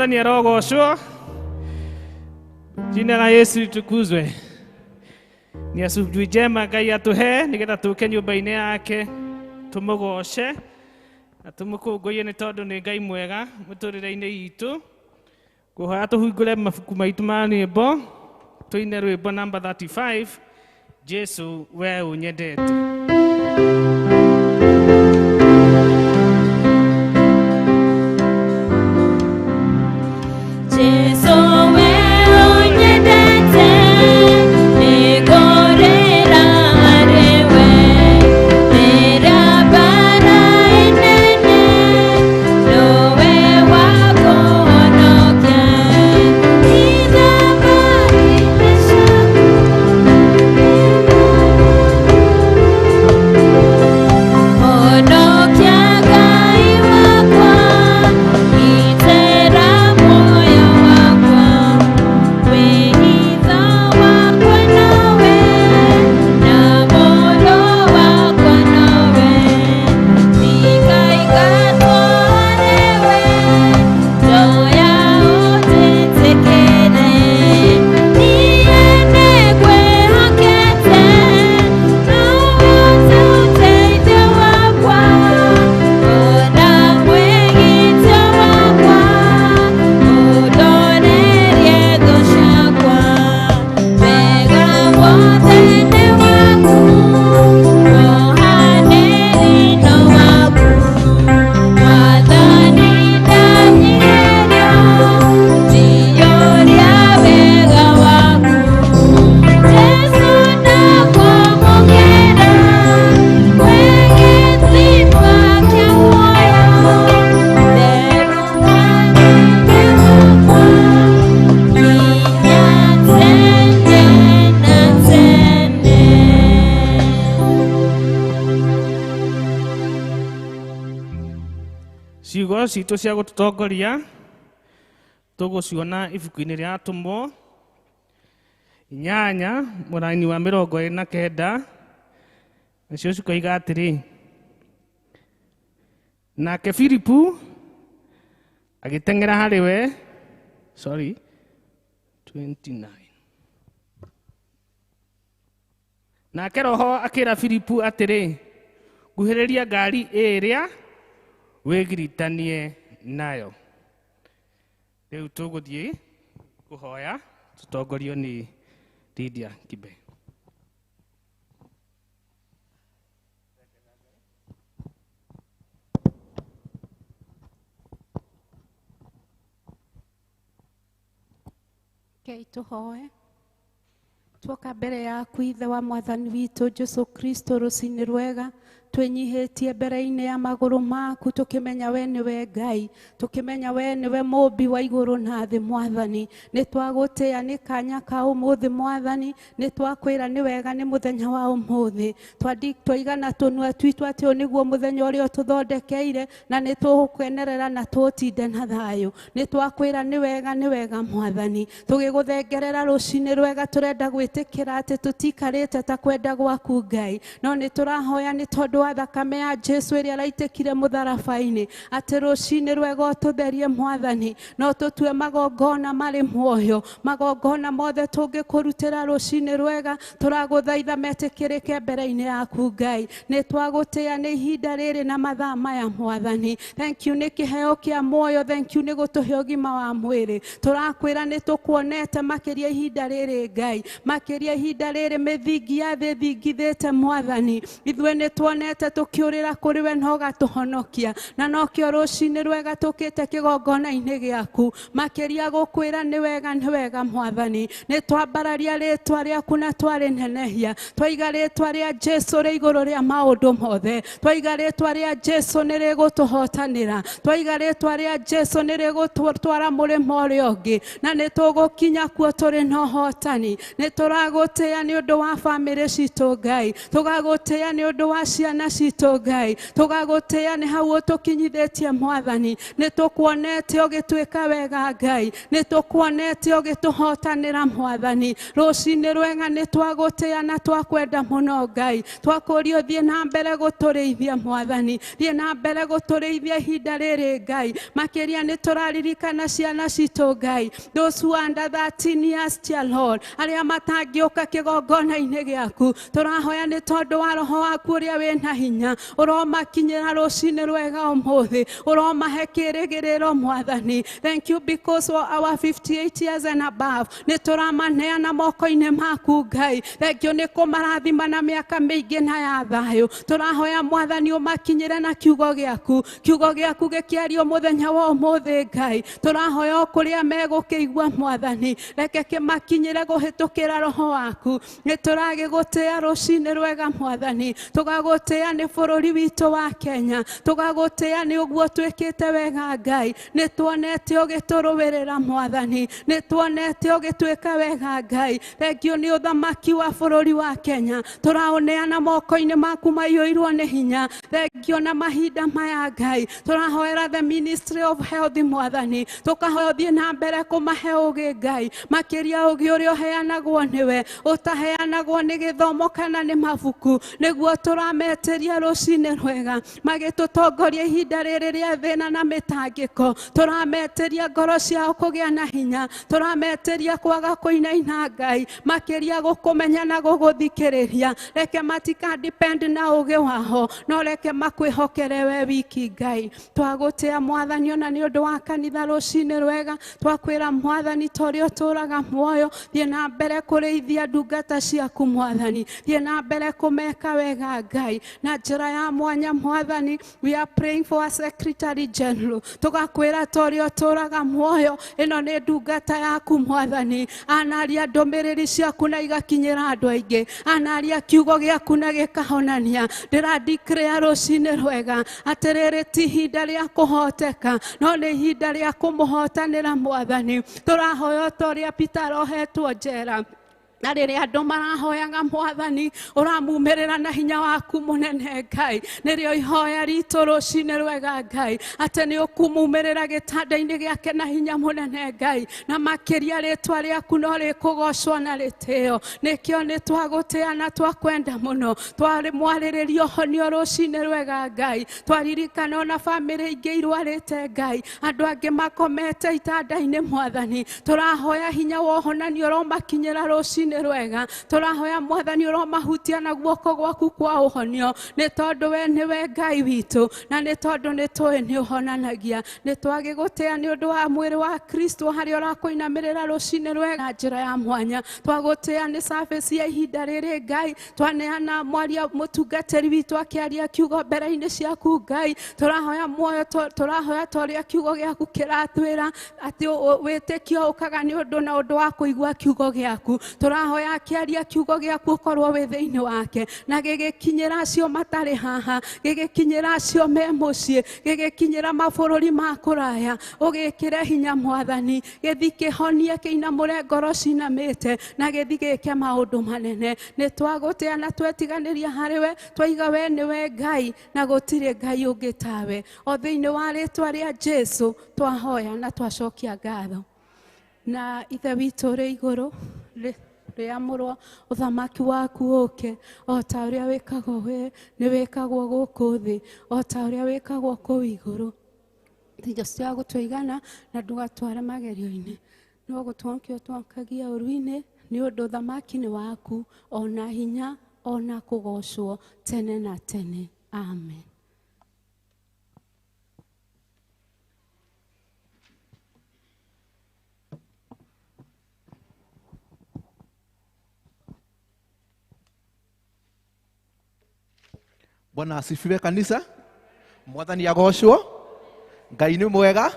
Mwathani arogocwo. Jina la Yesu litukuzwe. Ni asubuhi njema Ngai atũhe nĩgetha tũke nyũmba-inĩ yake tũmũgoce na tũmũkũngũiye nĩ tondũ nĩ Ngai mwega mũtũrĩre-inĩ itũ. Ngũhoya tũhingũre mabuku maitũ ma nyĩmbo tũine rwĩmbo namba 35 Jesu we ũnyendete. Jesu we ũnyendete, nĩngũrĩra harĩ we. Rĩrĩa mbara ĩnene, nowe wa kũhonokia. Ithamba-inĩ ciaku. Honokia Ngai wakwa, gitĩra muoyo wakwa. Wĩhitho wakwa nowe, na mũro wakwa nowe. Ndikaingatwo harĩwe, njoya ũnjĩtĩkĩre. Niĩ nĩngwĩhokete, nowe ũteithio wakwa, ona mwĩgitio wakwa, ũndorerie thũ ciakwa. Wega wothe nĩ waku, wohanĩri no waku. Mwathani ndanyihĩrio, njiyũria wega waku. Jesu ndakwamũkĩra, wĩ gĩthima kĩa muoyo, therũka thĩinĩ wakwa, nginya tene na tene. Ciugo citũ cia gũtũtongoria tũgũciona ibuku-inĩ rĩa Atũmwo 8 mũraini wa 29, nacio cikoiga atĩrĩ, nake Filipu agĩteng'era harĩ we, sorry, 29. Nake Roho akĩra Filipu atĩrĩ, nguhĩrĩria ngari ĩrĩa wĩgiritanie nayo. Rĩu tũgũthiĩ kũhoya tũtongorio nĩ Lydia Kibe. Rekei tũhoe. Tuoka mbere yaku Ithe wa Mwathani witũ Jesu Kristo rũcinĩ rwega, twĩnyihĩtie mbere-inĩ ya magũrũ maku, tũkĩmenya we nĩwe Ngai, tũkĩmenya we nĩwe mũmbi wa igũrũ na thĩ. Mwathani, nĩ twagũtĩĩa nĩ kanya ka ũmũthĩ. Mwathani, nĩ twakwĩra nĩ wega nĩ mũthenya wa ũmũthĩ. Twaigana tũnua twitũ atĩ ũyũ nĩguo mũthenya ũrĩa ũtũthondekeire, na nĩ tũgũkenerera na tũũtinde na thayũ. Nĩ twakwĩra nĩ wega, nĩ wega Mwathani. Tũgĩgũthengerera rũcinĩ rwega, tũrenda gwĩtĩkĩra atĩ tũtikarĩte ta kwenda gwaku Ngai, no nĩ tũrahoya nĩ tondũ wa thakame ya Jesu ĩrĩa ĩraitĩkire mũtharaba-inĩ, atĩ rũcinĩ rwega ũtũtherie Mwathani, no tũtue magongona marĩ muoyo. Magongona mothe tũngĩkũrutĩra rũcinĩ rwega, tũragũthaitha metĩkĩrĩke mbere-inĩ yaku Ngai. Nĩ twagũtĩĩa nĩ ihinda rĩrĩ na mathaa maya Mwathani. Thank you nĩ kĩheo kĩa muoyo, thank you nĩ gũtũhe ũgima wa mwĩrĩ. Tũrakwĩra nĩ tũkuonete makĩria ihinda rĩrĩ Ngai, makĩria ihinda rĩrĩ mĩthingi ya thĩ ĩthingithĩte Mwathani. Ithuĩ nĩ tuonete tũkĩũrĩra kũrĩ we na ũgatũhonokia, na nokĩo rũcinĩ rwega tũkĩte kĩgongona-inĩ gĩaku makĩria gũkwĩra nĩ wega, nĩ wega Mwathani. Nĩ twambararia rĩtwa rĩaku na twarĩnenehia, twaiga rĩtwa rĩa Jesu rĩ igũrũ rĩa maũndũ mothe, twaiga rĩtwa rĩa Jesu nĩ rĩgũtũhotanĩra, twaiga rĩtwa rĩa Jesu nĩ rĩgũtwara mũrĩmo ũrĩa ũngĩ, na nĩ tũgũkinya kuo tũrĩ na ũhotani. Nĩ tũragũtĩĩa nĩ ũndũ wa bamĩrĩ citũ Ngai, tũgagũtĩĩa nĩ ũndũ wa ciana ciana citũ Ngai, tũgagũtĩĩa nĩ hau ũtũkinyithĩtie Mwathani. Nĩ tũkuonete ũgĩtwĩka wega Ngai, nĩ tũkuonete ũgĩtũhotanĩra Mwathani. Rũcinĩ rwega nĩ twagũtĩĩa na twakwenda mũno Ngai, twakũria ũthiĩ na mbere gũtũrĩithia Mwathani, thiĩ na mbere gũtũrĩithia ihinda rĩrĩ Ngai. Makĩria nĩ tũraririkana ciana citũ Ngai, those who are under 13 years, dear Lord, arĩa matangĩũka kĩgongona-inĩ gĩaku, tũrahoya nĩ tondũ wa roho waku ũrĩa wĩna hinya, ũromakinyĩra rũcinĩ rwega ũmũthĩ, ũromahe kĩrĩgĩrĩro Mwathani. Thank you because for our 58 years and above nĩ tũramaneana moko-inĩ maku Ngai. Thank you nĩ kũmarathima na mĩaka mĩingĩ na ya thayũ. Tũrahoya Mwathani ũmakinyĩre na kiugo gĩaku, kiugo gĩaku gĩkĩario mũthenya wa ũmũthĩ Ngai. Tũrahoya o kũrĩa megũkĩigua Mwathani, reke kĩmakinyĩre kũhĩtũkĩra roho waku. Nĩ tũragĩgũtĩĩa rũcinĩ rwega Mwathani, tũgagũtĩĩa nĩ bũrũri witũ wa Kenya, tũgagũtĩĩa nĩ ũguo twĩkĩte wega Ngai. Nĩ tuonete ũgĩtũrũĩrĩra Mwathani, nĩ tuonete ũgĩtwĩka wega Ngai. Thank you nĩ ũthamaki wa bũrũri wa Kenya, tũraũneana moko-inĩ maku maiyũirwo nĩ hinya. Thank you na mahinda maya Ngai, tũrahoera the Ministry of Health Mwathani, tũkahoya ũthiĩ na mbere kũmahe ũgĩ Ngai, makĩria ũgĩ ũrĩa ũheanagwo nĩwe, ũtaheanagwo nĩ gĩthomo kana nĩ mabuku, nĩguo tũrametĩria rũcinĩ rwega magĩtũtongoria ihinda rĩrĩ rĩa thĩna na mĩtangĩko. Tũrametĩria ngoro ciao kũgĩa na hinya, tũrametĩria kwaga kũinaina Ngai, makĩria gũkũmenya na gũgũthikĩrĩria. Reke matika depend na ũgĩ wao, no reke makwĩhokere we wiki Ngai. Twagũtĩa Mwathani ona nĩ ũndũ wa kanitha rũcinĩ rwega, twakwĩra Mwathani ta ũrĩa ũtũũraga muoyo, thiĩ na mbere kũrĩithia ndungata ciaku Mwathani, thiĩ na mbere kũmeka wega Ngai na njĩra ya mwanya Mwathani. We are praying for our Secretary General, tũgakwĩra ta ũrĩa ũtũũraga muoyo, ĩno nĩ ndungata yaku Mwathani, anaria ndũmĩrĩri ciaku na igakinyĩra andũ aingĩ, anaria kiugo gĩaku na gĩkahonania. Ndĩra declare rũcinĩ rwega atĩrĩrĩ, ti ihinda rĩa kũhoteka, no nĩ ihinda rĩa kũmũhotanĩra Mwathani. Tũrahoya ta ũrĩa Peter arohetwo njera, na rĩrĩa andũ marahoyaga Mwathani, ũramumĩrĩra na hinya waku mũnene Ngai. Nĩrĩo ihoya ritũ rũcinĩ rwega Ngai, atĩ nĩ ũkumumĩrĩra gĩtanda-inĩ gĩake na hinya mũnene Ngai, na makĩria rĩtwa rĩaku no rĩkũgocwo na rĩtĩo. Nĩkĩo nĩ twagũtĩa na twakwenda mũno, twarĩmwarĩrĩria ũhonio rũcinĩ rwega Ngai. Twaririkana ona bamĩrĩ ingĩ irwarĩte Ngai, andũ angĩ makomete itanda-inĩ Mwathani, tũrahoya hinya wa ũhonani ũromakinyĩra rũcinĩ rwega. Tũrahoya Mwathani ũromahutia na guoko gwaku kwa ũhonio, nĩ tondũ we nĩwe Ngai witũ, na nĩ tondũ nĩ tũĩ nĩ ũhonanagia. Nĩ twagĩgũtĩa nĩ ũndũ wa mwĩrĩ wa Kristo harĩa ũrakũinamĩrĩra rũcinĩ rwega na njĩra ya mwanya. Twagũtĩa nĩ service ya ihinda rĩrĩ Ngai, twaneana mwaria mũtungatĩri witũ akĩaria kiugo mbere-inĩ ciaku Ngai. Tũrahoya muoyo, tũrahoya ta ũrĩa kiugo gĩaku kĩratwĩra atĩ wĩtĩkio ũkaga nĩ ũndũ na ũndũ wa kũigua kiugo gĩaku. Tũrahoya akĩaria kiugo gĩaku ũkorwo wĩ thĩinĩ wake, na gĩgĩkinyĩra acio matarĩ haha, gĩgĩkinyĩra acio me mũciĩ, gĩgĩkinyĩra mabũrũri ma kũraya, ũgĩkĩre hinya Mwathani, gĩthi kĩhonie kĩinamũre ngoro cinamĩte, na gĩthi gĩke maũndũ manene. Nĩ twagũtĩa na twetiganĩria harĩ we, twaiga we nĩwe Ngai na gũtirĩ Ngai ũngĩ tawe. O thĩinĩ wa rĩtwa rĩa Jesu twahoya na twacokia ngatho. Na Ithe witũ ũrĩ igũrũ, rĩamũrwo ũthamaki waku ũke, o ta ũrĩa wĩkagwo we nĩ wĩkagwo gũkũ thĩ, o ta ũrĩa wĩkagwo kũu igũrũ. Irio cia gũtũigana na ndũgatware magerio-inĩ, no gũtwonkia ũtwonkagia ũru-inĩ, nĩ ũndũ ũthamaki nĩ waku, ona hinya, ona kũgocwo tene na tene. Amen. Bwana asifiwe kanisa. Mwathani agocwo. Ngai nĩ mwega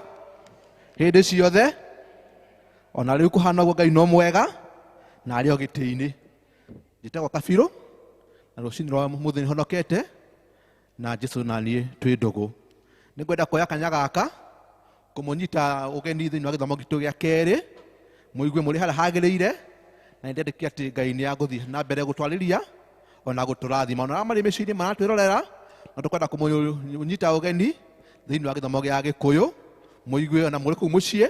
hĩndĩ ciothe, ona rĩu kũhana ũguo Ngai no mwega na arĩ o gĩtĩ-inĩ. Njĩtagwo Kabirũ na rũcinĩ rwa mũthĩ nĩhonokete na Jesu na niĩ twĩ ndũgũ. Nĩngwenda kuoya kanya gaka kũmũnyita ũgeni thĩinĩ wa gĩthomo gitũ gĩa kerĩ, mũigue mũrĩ harĩa hagĩrĩire, na nĩndendĩkia atĩ Ngai nĩ agũthiĩ na mbere gũtwarĩria ona gũtũrathima. Ona arĩa marĩ mĩciĩ-inĩ maratwĩrorera, Na tũkwenda kũmũnyita ũgeni thĩinĩ wa gĩthomo gĩa Gĩkũyũ, mũigue ona mũrĩ kũu mũciĩ.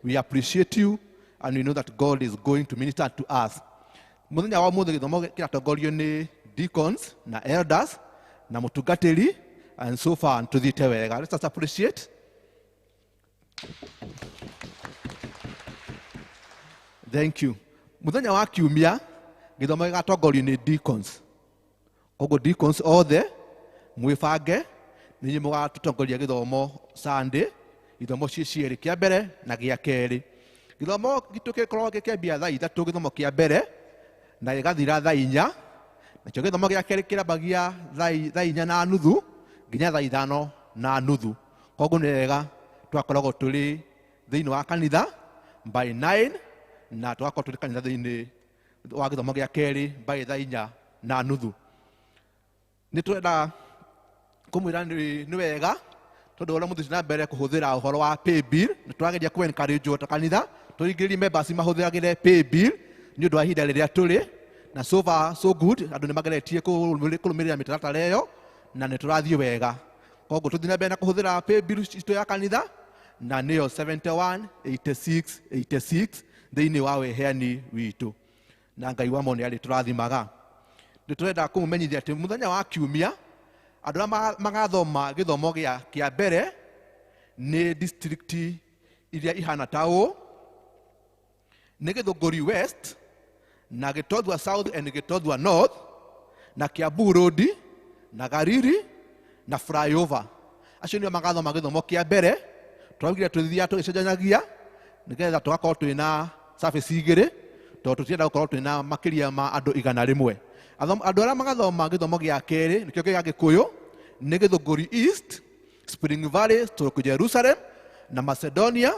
We appreciate you and we know that God is going to minister to us. Mũthenya wa ũmũthĩ gĩthomo kĩratongorio nĩ deacons na elders na mũtungatĩri, and so far tũthiĩte wega. Let us appreciate. Thank you. Mũthenya wa kiumia gĩthomo gĩgatongorio nĩ deacons. Koguo deacons othe mwĩbange nĩ inyuĩ mũgatũtongoria gĩthomo Sunday, ithomo ciĩ cierĩ, kĩa mbere na gĩa kerĩ. Gĩthomo gitũ gĩkoragwo gĩkĩambia thaa 3 gĩthomo kĩa mbere na gĩgathira thaa 4. Nakĩo gĩthomo gĩa kerĩ kĩrambagia thaa 4:30 nginya thaa 5:30. Koguo nĩ wega twakoragwo tũrĩ thĩinĩ wa kanitha by 9 na tũgakorwo tũrĩ kanitha thĩinĩ wa gĩthomo gĩa kerĩ by thaa 4:30. Nĩ tũrenda kũmwĩra nĩ wega tondũ ũrĩa mũthiĩte na mbere kũhũthĩra ũhoro wa pay bill, nĩ tũrageria kũ encourage ta kanitha tũringĩrĩrie members mahũthĩragĩre pay bill nĩ ũndũ wa ihinda rĩrĩa tũrĩ, na so far so good, andũ nĩ mageretie kũrũmĩrĩra mĩtaratara ĩyo na nĩ tũrathiĩ wega. Koguo tũthiĩ na mbere na kũhũthĩra pay bill citũ ya kanitha na nĩyo 71 86 86 thĩinĩ wa wĩheani witũ, na Ngai wa mo nĩ arĩtũrathimaga. Nĩ tũrenda kũmũmenyithia atĩ mũthenya wa kiumia andũ arĩa magathoma gĩthomo kĩa mbere nĩ district iria ihana ta ũũ: nĩ Gĩthũngũri West na Gĩtothua South and Gĩtothua North na Kiambu Road na Gariri na Flyover. Acio nĩo magathoma gĩthomo kĩa mbere. Tũraugire tũthiaga tũgĩcenjanagia nĩgetha tũgakorwo twĩna service igĩrĩ, tondũ tũtirenda gũkorwo twĩna makĩria ma andũ 100. Andũ arĩa magathoma gĩthomo gĩa kerĩ nĩkĩo gĩa Gĩkũyũ nĩ Gĩthũngũri East, Spring Valley, stroke Jerusalem na Macedonia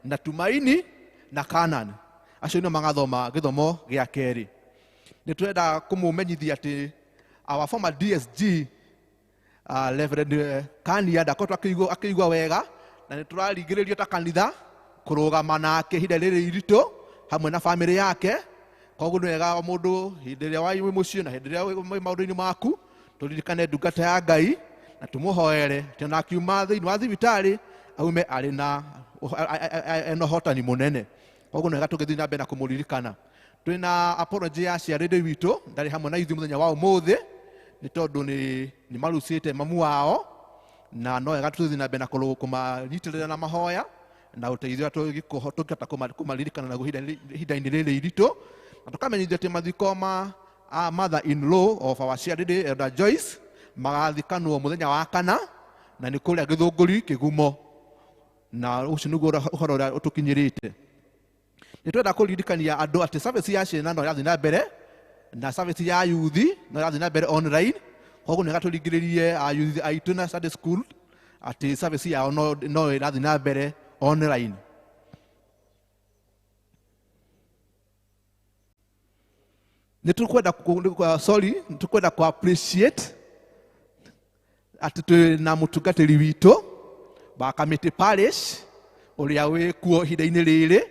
na Tumaini na Canaan. Acio nĩo magathoma gĩthomo gĩa kerĩ. Nĩ tũrenda kũmũmenyithia atĩ our former DSG Reverend Kania ndakoretwo akĩigua wega, na nĩ tũraringĩrĩrio ta kanitha kũrũgama nake ihinda rĩrĩ iritũ hamwe na bamĩrĩ yake. Koguo nĩ wega o mũndũ hĩndĩ ĩrĩa wĩ mũciĩ na hĩndĩ ĩrĩa wĩ maũndũ-inĩ maku tũririkane ndungata ya Ngai na tũmũhoere atĩ ona akiuma thĩinĩ wa thibitarĩ aume arĩ na ena ũhotani mũnene. Koguo nĩ wega tũgĩthiĩ na mbere na kũmũririkana. Twĩna apology ya ciarĩndĩ witũ ndarĩ hamwe na ithuĩ mũthenya wa ũmũthĩ nĩ tondũ nĩ marucĩte mamu wao, na no wega tũthiĩ na mbere na kũmanyitĩrĩra na mahoya na ũteithio ũrĩa tũngĩhota kũmaririkana naguo ihinda-inĩ rĩrĩ iritũ. Na tũkamenyithio atĩ mathiko ma mother in law of our shared Elder Joyce magathikanwo mũthenya wa kana na nĩ kũrĩa Gĩthũngũri Kĩgumo, na ũcio nĩguo ũhoro ũrĩa ũtũkinyĩrĩte. Nĩ twenda kũririkania andũ atĩ service ya ciana no ĩrathiĩ na mbere na service ya youth no ĩrathiĩ na mbere online. Koguo nĩ wega tũringĩrĩrie youth aitũ na Sunday school atĩ service yao no ĩrathiĩ na mbere online. Nĩ tũkwenda sorry, nĩ tũkwenda kũ appreciate atĩ twĩ na mũtungatĩri witũ wa Kamĩtĩ Parish ũrĩa wĩ kuo ihinda-inĩ rĩrĩ,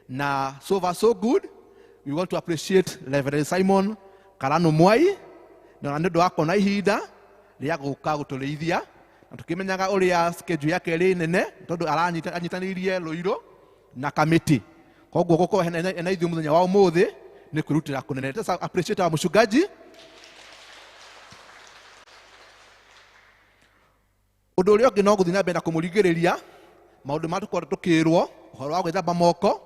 na so far so good. We want to appreciate Reverend Simon Karano Mwai na nĩ ũndũ wa kuona ihinda rĩa gũka gũtũrĩithia, na tũkĩmenyaga ũrĩa schedule yake ĩrĩ nene tondũ anyitanĩirie Ruiru na Kamĩtĩ. Koguo gũkorwo hena ithuĩ mũthenya wa ũmũthĩ nĩ kwĩrutĩra kũnene. Let us appreciate our mũchungaji. Ũndũ ũrĩa ũngĩ no gũthiĩ na mbere na kũmũringĩrĩria maũndũ marĩa tũkoragwo tũkĩrwo, ũhoro wa gwĩthamba moko,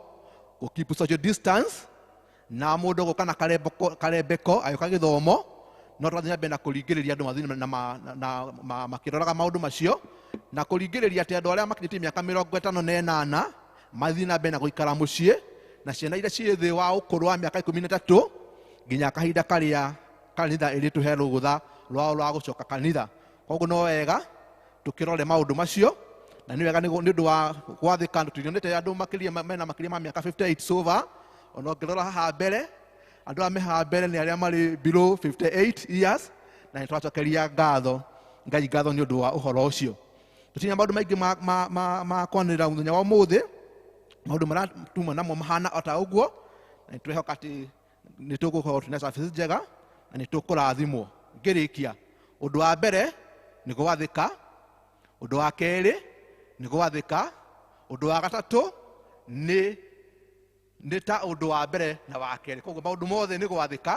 gũ keep social distance, na mũndũ gũka na karembeko agĩũka gĩthomo, no tũrathiĩ na mbere na kũringĩrĩria andũ mathiĩ na makĩroraga maũndũ macio, na kũringĩrĩria atĩ andũ arĩa makinyĩtie mĩaka 58 mathiĩ na mbere na gũikara mũciĩ, na ciana iria ciĩ thĩ wa ũkũrũ wa mĩaka 13 nginya kahinda karĩa kanitha ĩrĩtũhe rũtha rwao rwa gũcoka kanitha. Koguo no wega tũkĩrore maũndũ macio, na nĩ wega nĩ ũndũ wa gwathĩka. Tũtionete andũ mena makĩria ma mĩaka 58 so far. Ona ũngĩrora haha mbere, andũ arĩa me haha mbere nĩ arĩa marĩ below 58 years, na nĩ tũracokeria ngatho Ngai ngatho nĩ ũndũ wa ũhoro ũcio. Tũtirĩ na maũndũ maingĩ ma kwanĩrĩra mũthenya wa ũmũthĩ, maũndũ marĩa tuma namo mahana o ta ũguo, na nĩ tũrehoka atĩ nĩ tũgũkorwo twĩna service njega na nĩ tũkũrathimwo. Ngĩrĩkia, Ũndũ wa mbere nĩ gwathĩka, ũndũ wa kerĩ nĩ gwathĩka, ũndũ wa gatatũ nĩ ta ũndũ wa mbere na wa kerĩ. Koguo maũndũ mothe nĩ gwathĩka,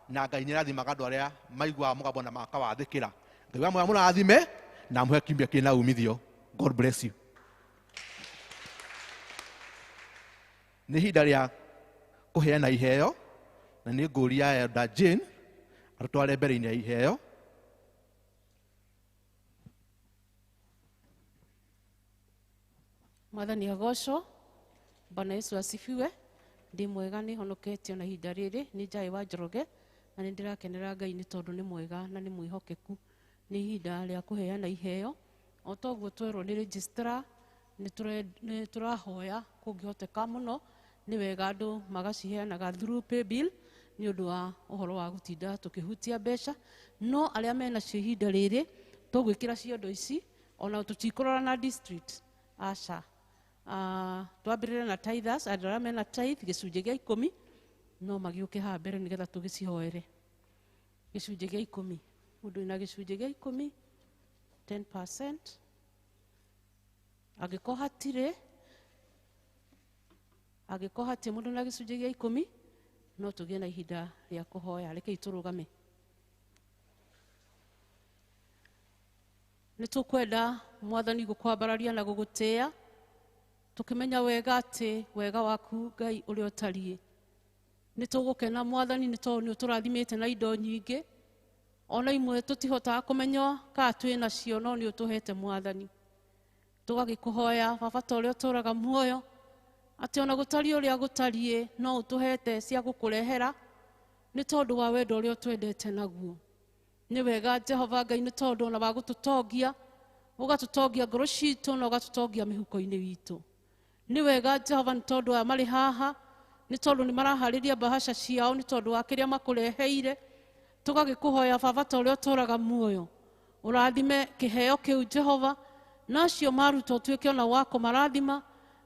na Ngai nĩ arathimaga andũ arĩa maiguaga mũgambo na makawathĩkĩra. Ngai wa muoyo amũrathime na amũhe kiumia kĩna umithio. God bless you. Nĩ ihinda rĩa kũheana iheo, na nĩ ngũria Elder Jane atũtware mbere-inĩ ya iheo. Mwathani agocwo. Bwana Yesu asifiwe. Ndi mwega, nĩ honoketio na ihinda rĩrĩ nĩ Njaĩ wa Njoroge, na nĩ ndĩrakenera Ngai nĩ tondũ nĩ mwega na nĩ mwĩhokeku. Nĩ ihinda rĩa kũheana iheo. O toguo twerwo nĩ registrar, nĩ tũrahoya kũngĩhoteka mũno nĩ wega andũ magaciheanaga through paybill nĩ ũndũ wa ũhoro wa gũtinda tũkĩhutia mbeca. No arĩa menacio ihinda rĩrĩ tũgwĩkĩra ciondo ici, ona tũtikũrora na district, aca. Twambĩrĩre na tithers, andũ arĩa mena tithe gĩcunjĩ gĩa 10 no magĩũke haha mbere nĩgetha tũgĩcihoere. Gĩcunjĩ gĩa 10, mũndũ wĩna gĩcunjĩ gĩa 10, 10%. Angĩkorwo hatirĩ, angĩkorwo hatirĩ mũndũ na gĩcunjĩ gĩa 10, no tũgĩe na ihinda rĩa kũhoya. Rekei tũrũgame. Nĩ tũkwenda Mwathani gũkwambararia na gũgũtĩĩa, tũkĩmenya wega atĩ wega waku Ngai ũrĩa ũtariĩ. Nĩ tũgũkena Mwathani nĩ tondũ nĩ ũtũrathimĩte na indo nyingĩ, ona imwe tũtihotaga kũmenya kana twĩ nacio, no nĩ ũtũhete Mwathani. Tũgagĩkũhoya Baba ta ũrĩa ũtũũraga muoyo, atĩ ona gũtariĩ ũrĩa gũtariĩ no ũtũhete cia gũkũrehera nĩ tondũ wa wendo ũrĩa ũtwendete naguo. Nĩ wega Jehova Ngai nĩ tondũ ona wa gũtũtongia, ũgatũtongia ngoro citũ na ũgatũtongia mĩhuko-inĩ witũ. Nĩ wega Jehova nĩ tondũ aya marĩ haha, nĩ tondũ nĩ maraharĩria mbahaca ciao nĩ tondũ wa kĩrĩa makũreheire. Tũgagĩkũhoya Baba ta ũrĩa ũtũũraga muoyo, ũrathime kĩheo kĩu Jehova, na acio maruta ũtuĩke ona wa kũmarathima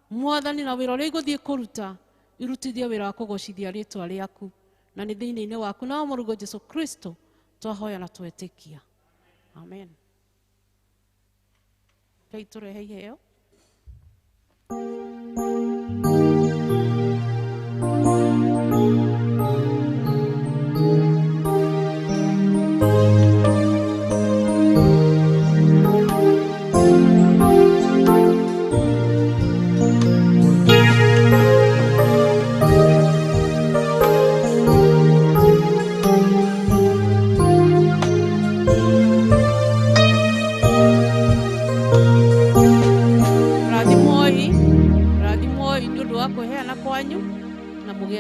Mwathani, na wĩra ũrĩa igũthiĩ kũruta irutithie wĩra wa kũgocithia rĩtwa rĩaku, na nĩ thĩinĩ-inĩ waku na wa Mũrũguo Jesũ Kristo twahoya na twetĩkia. Amen. Ngai tũrehe iheo.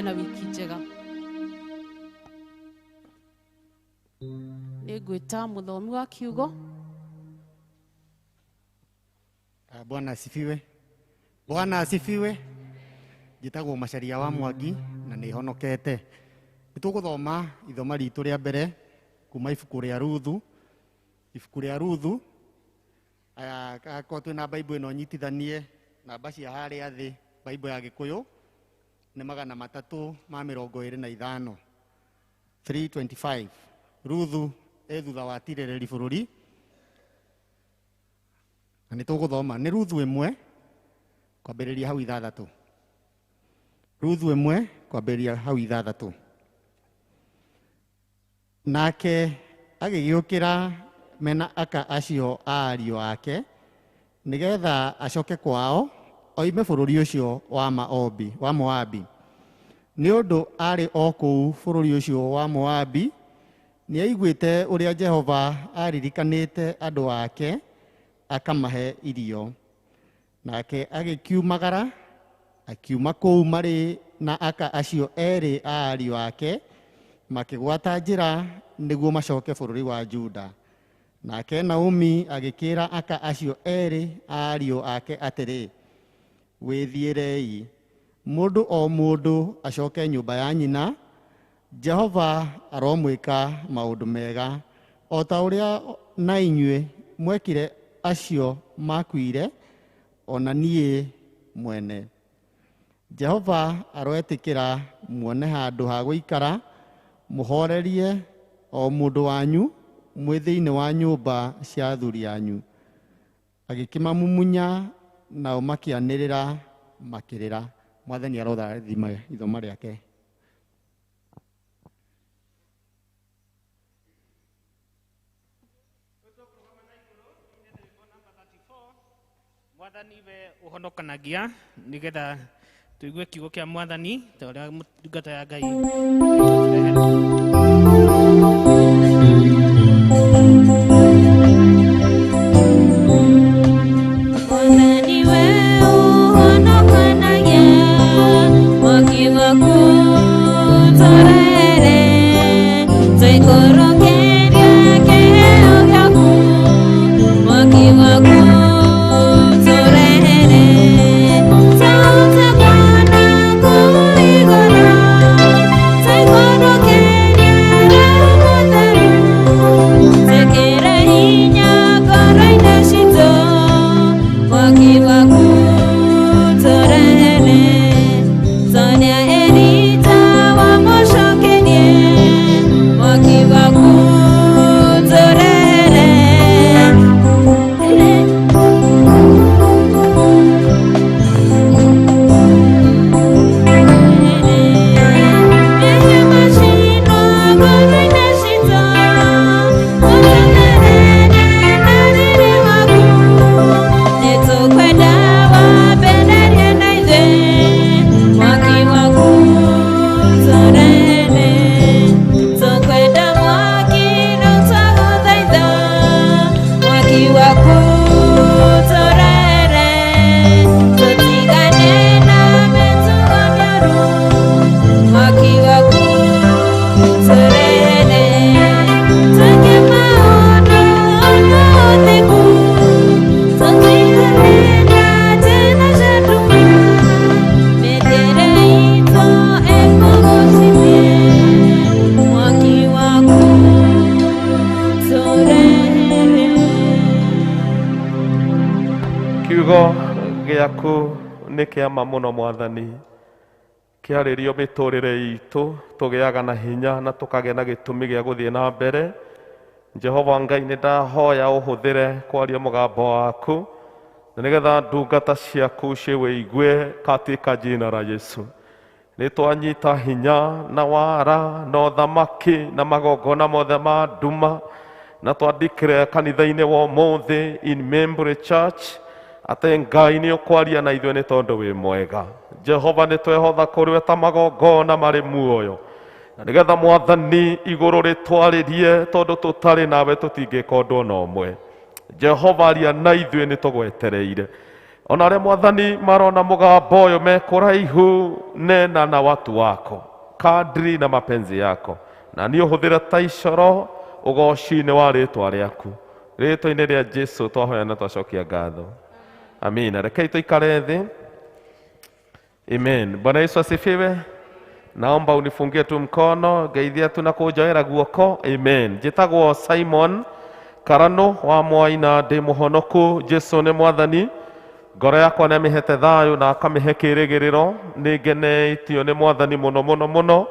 Na wiki njega. Nĩngwĩta mũthomi wa kiugo. Bwana asifiwe. Bwana asifiwe. Njĩtagwo Macharia wa Mwangi na nĩ honokete. Nĩ tũgũthoma ithoma ritũ rĩa mbere kuma ibuku rĩa Ruthu. Ibuku rĩa Ruthu. Aya, akorwo twĩna Bible ĩno nyitithanie namba cia harĩa thĩ, Bible ya Gĩkũyũ nĩ 325, 325. Ruthu e thutha wa tirĩrĩri bũrũri, na nĩ tũgũthoma nĩ Ruthu 1 kwambĩrĩria hau 6. Ruthu 1 kwambĩrĩria hau 6. Nake agĩgĩũkĩra mena aka acio a ariũ ake nĩgetha acoke kwao oime bũrũri ũcio wa Maobi, wa Moabi. Nĩ ũndũ arĩ o kũu bũrũri ũcio wa Moabi, nĩaiguĩte ũrĩa Jehova aririkanĩte andũ ake akamahe irio. Nake agĩkiumagara akiuma kũu marĩ na aka acio erĩ a ariũ ake, makĩgwata njĩra nĩguo macoke bũrũri wa Juda. Nake Naomi agĩkĩra aka acio erĩ a ariũ ake atĩrĩ, wĩthiĩrei, mũndũ o mũndũ acoke nyũmba ya nyina. Jehova aromwĩka maũndũ mega o ta ũrĩa na inyuĩ mwekire acio makuire, ona niĩ mwene. Jehova aroetĩkĩra muone handũ ha gũikara, mũhorerie o mũndũ wanyu Mwĩ thĩinĩ wa nyũmba cia athuri anyu. Agĩkĩmamumunya, nao makĩanĩrĩra makĩrĩra. Mwathani arorathima ithoma rĩake. Mwathani we ũhonokanagia, nĩgetha tũigue kiugo kĩa Mwathani ta ũrĩa ndungata ya Ngai ĩtũrehere. Mwathani we ũhonokanagia, mwaki waku tũrehere, tũikũrũkĩrie kĩheo gĩaku, mwaki waku tũrehere, tũte kuona kũu igũrũ, tũikũrũkĩrie Roho Mũtheru, twĩkĩre hinya ngoro-inĩ citũ, mwaki waku tũrehere, Sonia Elija wamũcokerie, mwaki waku tũrehere. Waku tũrere, tũtigane na mĩtugo mĩũru, mwaki waku tũrehere, twĩke maũndũ na ũthingu, tũtigane na njĩra cia nduma, mĩthiĩre itũ ĩkũgocithie, mwaki waku tũrehere. Kiugo gĩaku nĩ kĩa ma mũno, Mwathani. Kĩarĩrio mĩtũrĩre itũ, tũgĩaga na hinya na tũkagĩa na gĩtũmi gĩa gũthiĩ na mbere. Jehova Ngai, nĩ ndahoya ũhũthĩre kwaria mũgambo waku na nĩgetha ndungata ciaku ciwĩigue katika jina la Yesu. Nĩ twanyita hinya na wara na ũthamaki na magongona mothe ma nduma, na twandĩkĩre kanitha-inĩ wa ũmũthĩ in Membre Church atĩ Ngai nĩ ũkwaria na ithuĩ, nĩ tondũ wĩ mwega. Jehova, nĩ twehotha kũrĩ we ta magongona marĩ muoyo, na nĩgetha Mwathani igũrũ rĩtwarĩrie, tondũ tũtarĩ nawe tũtingĩka ũndũ ona ũmwe. Jehova, aria na ithuĩ, nĩ tũgwetereire. Ona arĩa, Mwathani, marona mũgambo ũyũ me kũraihu, nena na watu wako kadri na mapenzi yako, na niĩ ũhũthĩre ta icoro ũgoci-inĩ wa rĩtwa rĩaku. Rĩtwa-inĩ rĩa Jesu twahoya na twacokia ngatho, amina. Rekei tũikare thĩ. Amen. Bwana Yesu asifiwe. Naomba unifungie tu mkono, geithia tu na kũnjoera guoko. Amen. Njĩtagwo Simon Karano wa Mwaina, ndĩ mũhonoku. Jesu nĩ Mwathani. Ngoro yakwa nĩ amĩhete thayũ na akamĩhe kĩrĩgĩrĩro. Nĩ ngeneitio nĩ Mwathani mũno mũno mũno,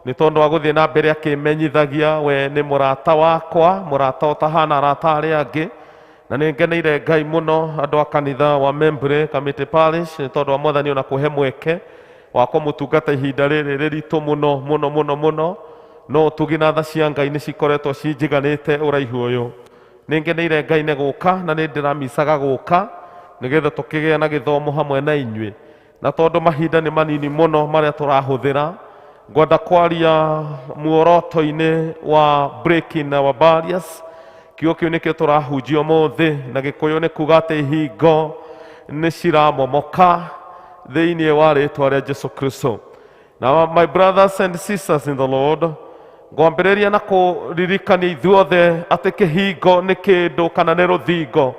nĩ tondũ wa gũthiĩ na mbere akĩmenyithagia we nĩ mũrata wakwa, mũrata ũtahana arata arĩa angĩ. Na nĩ ngeneire Ngai mũno, andũ a kanitha wa Membre Kamĩtĩ Parish, nĩ tondũ wa Mwathani ona kũhe mweke wa kũmũtungata ihinda rĩrĩ rĩritũ mũno mũno mũno mũno. No ũtugi na tha cia Ngai nĩ cikoretwo cinjiganĩte ũraihu ũyũ. Nĩ ngeneire Ngai nĩ gũka, na nĩ ndĩramicaga gũka nĩgetha tũkĩgĩa na gĩthomo hamwe na inyuĩ. Na tondũ mahinda nĩ manini mũno marĩa tũrahũthĩra, ngwenda kwaria muoroto-inĩ wa breaking our barriers. Kiugo kĩu nĩkĩo tũrahunjia ũmũthĩ, na Gĩkũyũ nĩ kuga atĩ ihingo nĩ ciramomoka thĩinĩ wa rĩtwa rĩa Jesu Kristo. Now, my brothers and sisters in the Lord, ngwambĩrĩria na kũririkania ithuothe atĩ kĩhingo nĩ kĩndũ kana nĩ rũthingo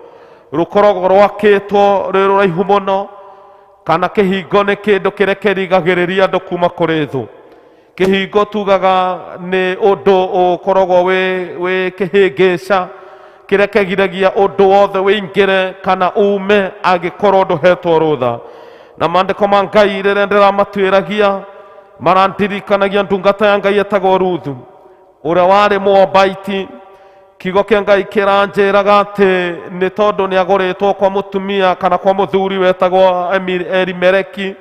rũkoragwo rwakĩtwo rwĩ rũraihu mũno, kana kĩhingo nĩ kĩndũ kĩrĩa kĩrigagĩrĩria andũ kuma kũrĩ thũ. Kĩhingo tugaga nĩ ũndũ ũkoragwo wĩ kĩhĩngĩca kĩrĩa kĩgiragia ũndũ wothe wĩingĩre kana ume angĩkorwo ndũhetwo rũtha. Na maandĩko ma Ngai rĩrĩa ndĩramatuĩragia marandirikanagia ndungata ya Ngai etagwo Ruthu, ũrĩa warĩ Moabaiti. Kiugo kĩa Ngai kĩranjĩraga atĩ nĩ tondũ nĩ agũrĩtwo kwa mũtumia kana kwa mũthuri wetagwo Elimeleki,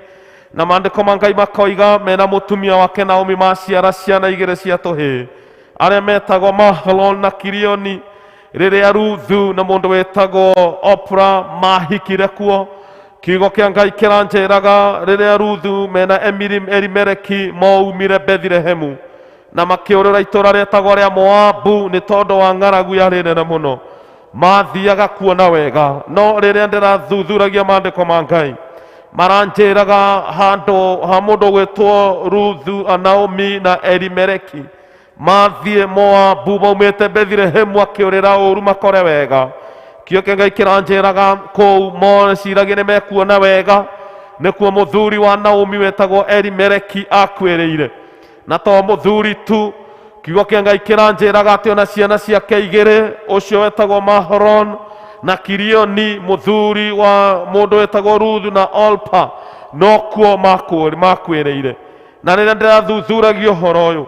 na maandĩko ma Ngai makoiga mena mũtumia wake Naomi maciara ciana igĩrĩ cia tũhĩĩ arĩa metagwo Mahlon na Kilioni. Rĩrĩa Ruthu na mũndũ wetagwo Opra mahikire kuo, kiugo kĩa Ngai kĩranjĩraga rĩrĩa Ruthu mena Elimeleki moumire Bethlehemu na makĩũrĩra itũũra rĩetagwo rĩa Moabu nĩ tondũ wa ng'aragu yarĩ nene mũno, mathiaga kuona wega. No rĩrĩa ndĩrathuthuragia maandĩko ma Ngai maranjĩraga handũ ha mũndũ gwĩtwo Ruthu, Naomi na Elimeleki mathiĩ Moabu maumĩte Bethlehemu akĩũrĩra ũru makore wega. Kĩo kĩa Ngai kĩranjĩraga kũu meciragia nĩ mekuona wega, nĩkuo mũthuri wa Naomi wetagwo Elimeleki akuĩrĩire. Na to mũthuri tu, kiugo kĩa Ngai kĩranjĩraga atĩ ona ciana ciake igĩrĩ, ũcio wetagwo Mahlon na Kilioni, mũthuri wa mũndũ wetagwo Ruthu na Orpa, nokuo makuĩrĩire. Na rĩrĩa ndĩrathuthuragia ũhoro ũyũ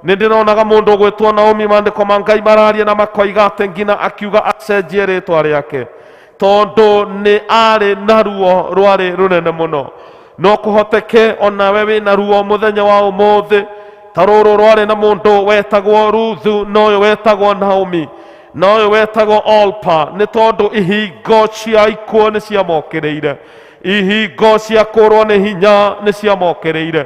nĩ ndĩronaga mũndũ ũgwĩtwo Naomi, maandĩko ma Ngai mararia na makoiga atĩ nginya akiuga acenjie rĩtwa rĩake tondũ nĩ arĩ na ruo rwarĩ rũnene mũno. No kũhoteke onawe wĩna ruo mũthenya wa ũmũthĩ ta rũrũ rwarĩ na mũndũ wetagwo Ruthu na ũyũ wetagwo Naomi na ũyũ wetagwo Orpa, nĩ tondũ ihingo cia ikuũ nĩ ciamokĩrĩire, ihingo cia kũrwo nĩ hinya nĩ ciamokĩrĩire.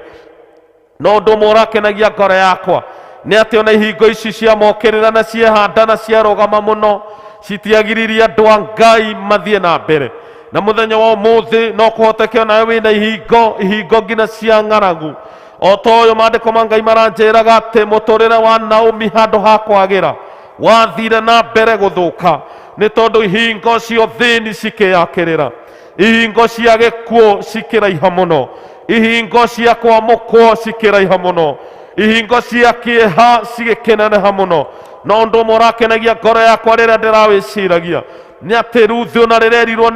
No ũndũ ũmwe ũrakenagia ngoro yakwa nĩ atĩ ona ihingo ici ciamokĩrĩra na ciehanda na ciarũgama mũno, citiagiririe andũ a Ngai mathiĩ na mbere. Na mũthenya wa ũmũthĩ no kũhoteke onawe wĩna ihingo, ihingo nginya cia ng'aragu o ta ũyũ. Maandĩko ma Ngai maranjĩraga atĩ mũtũrĩre wa Naomi handũ ha kwagĩra wathire na mbere gũthũka, nĩ tondũ ihingo cia ũthĩni cikĩyakĩrĩra, ihingo cia gĩkuũ cikĩraiha mũno, ihingo cia kwamũkwo cikĩraiha mũno, ihingo cia kĩeha cigĩkĩneneha mũno. No ũndũ ũmwe ũrakenagia ngoro yakwa rĩrĩa ndĩrawĩciragia nĩ atĩ Ruthu ona rĩrĩa erirwo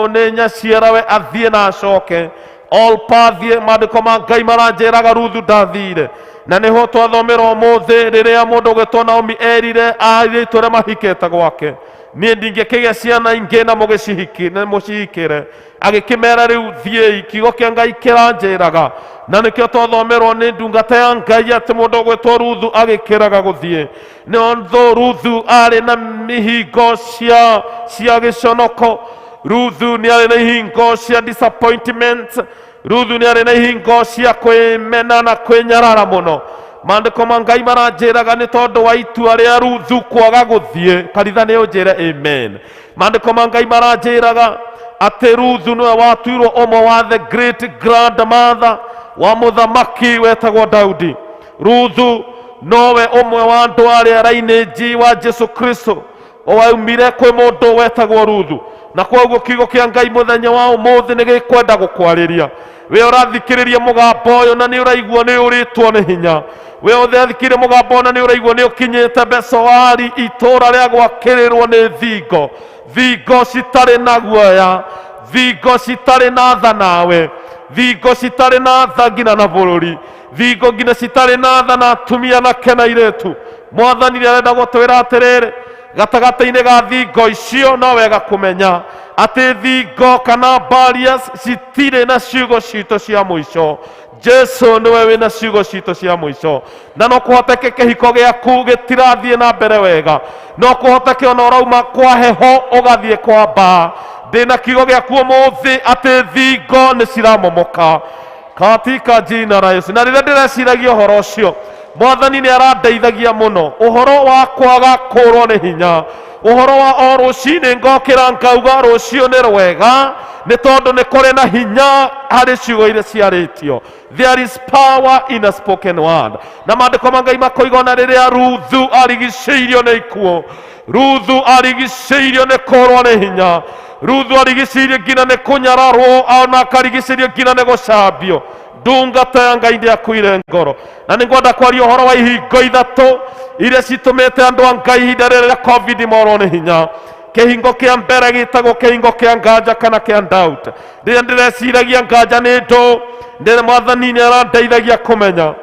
nĩ nyaciarawe athiĩ na acoke, Orpa athiĩ, maandĩko ma Ngai maranjĩraga Ruthu ndathire. Na nĩho twathomera ũmũthĩ rĩrĩa mũndũ ũgwĩtwo Naomi erire airĩtu arĩa mahikĩte gwake, niĩ ndingĩkĩgĩa ciana ingĩ na mũcihikĩre, agĩkĩmera rĩu thiĩi. Kiugo kĩa Ngai kĩranjĩraga, na nĩkĩo twathomerwo nĩ ndungata ya Ngai atĩ mũndũ ũgwĩtwo Ruthu agĩkĩraga gũthiĩ. Nĩ ũndũ Ruthu arĩ na ihingo cia gĩconoko, Ruthu nĩ arĩ na ihingo cia disappointment, Ruthu nĩ arĩ na ihingo cia kwĩmena na kwĩnyarara mũno. Maandĩko ma Ngai maranjĩraga nĩ tondũ wa itua rĩa Ruthu kwaga gũthiĩ kanitha, nĩ ũnjĩre amen. Maandĩko ma Ngai maranjĩraga atĩ Ruthu nĩwe watuirwo ũmwe wa the great grandmother wa mũthamaki wetagwo Daudi. Ruthu nowe ũmwe wa andũ arĩa lineage wa Jesu Kristo waumire kwĩ mũndũ wetagwo Ruthu. Na koguo kiugo kĩa Ngai mũthenya wa ũmũthĩ nĩ gĩkwenda gũkwarĩria we ũrathikĩrĩria mũgambo ũyũ na nĩ ũraigua nĩ ũrĩtwo nĩ hinya. We ũrathikĩrĩria mũgambo ũyũ na nĩ ũraigua nĩ ũkinyĩte Besoari, itũũra rĩa gwakĩrĩrwo nĩ thingo, thingo citarĩ na guoya, thingo citarĩ na tha nawe, thingo citarĩ na tha nginya na bũrũri, thingo nginya citarĩ na tha na atumia na kena airĩtu. Mwathani nĩ arenda gũtwĩra atĩrĩrĩ, gatagatĩ-inĩ ga thingo icio no wega kũmenya atĩ thingo kana barriers citirĩ na ciugo citũ cia mũico. Jesu nĩwe wĩna ciugo citũ cia mũico. Na no kũhoteke kĩhiko gĩaku gĩtirathiĩ na mbere wega, no kũhoteke ona ũrauma kwa heho ũgathiĩ kwa mbaa. Ndĩna kiugo gĩaku ũmũthĩ atĩ thingo nĩ ciramomoka katika jina la Yesu. Na rĩrĩa ndĩreciragia ũhoro ũcio, Mwathani nĩ arandeithagia mũno ũhoro wa kwaga kũrwo nĩ hinya, ũhoro wa o rũcinĩ ngokĩra ngauga rũciũ nĩ rwega, nĩ tondũ nĩ kũrĩ na hinya harĩ ciugo iria ciarĩtio. There is power in a spoken word. Na maandĩko ma Ngai makoiga ona rĩrĩa Ruthu arigicĩirio nĩ ikuũ, Ruthu arigicĩirio nĩ kũrwo nĩ hinya, Ruthu arigicĩirio nginya nĩ kũnyararwo, ona akarigicĩrio nginya nĩ gũcambio, ndungata ya Ngai ndĩakuire ngoro. Na nĩ ngwenda kwaria ũhoro wa ihingo ithatũ iria citũmĩte andũ a Ngai ihinda rĩrĩ rĩa COVID morwo nĩ hinya. Kĩhingo kĩa mbere gĩtagwo kĩhingo kĩa nganja kana kĩa doubt. Rĩrĩa ndĩreciragia nganja nĩ ndũ, ndĩrĩ Mwathani nĩ arandeithagia kũmenya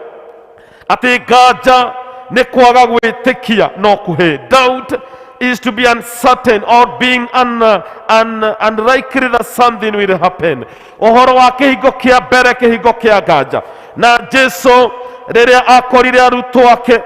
atĩ nganja Nĩ kwaga gwĩtĩkia no kuhĩ. Doubt is to be uncertain or being unlikely that something will happen. Ũhoro wa kĩhingo kĩa mbere, kĩhingo kĩa nganja. Na Jesu rĩrĩa akorire arutwo ake,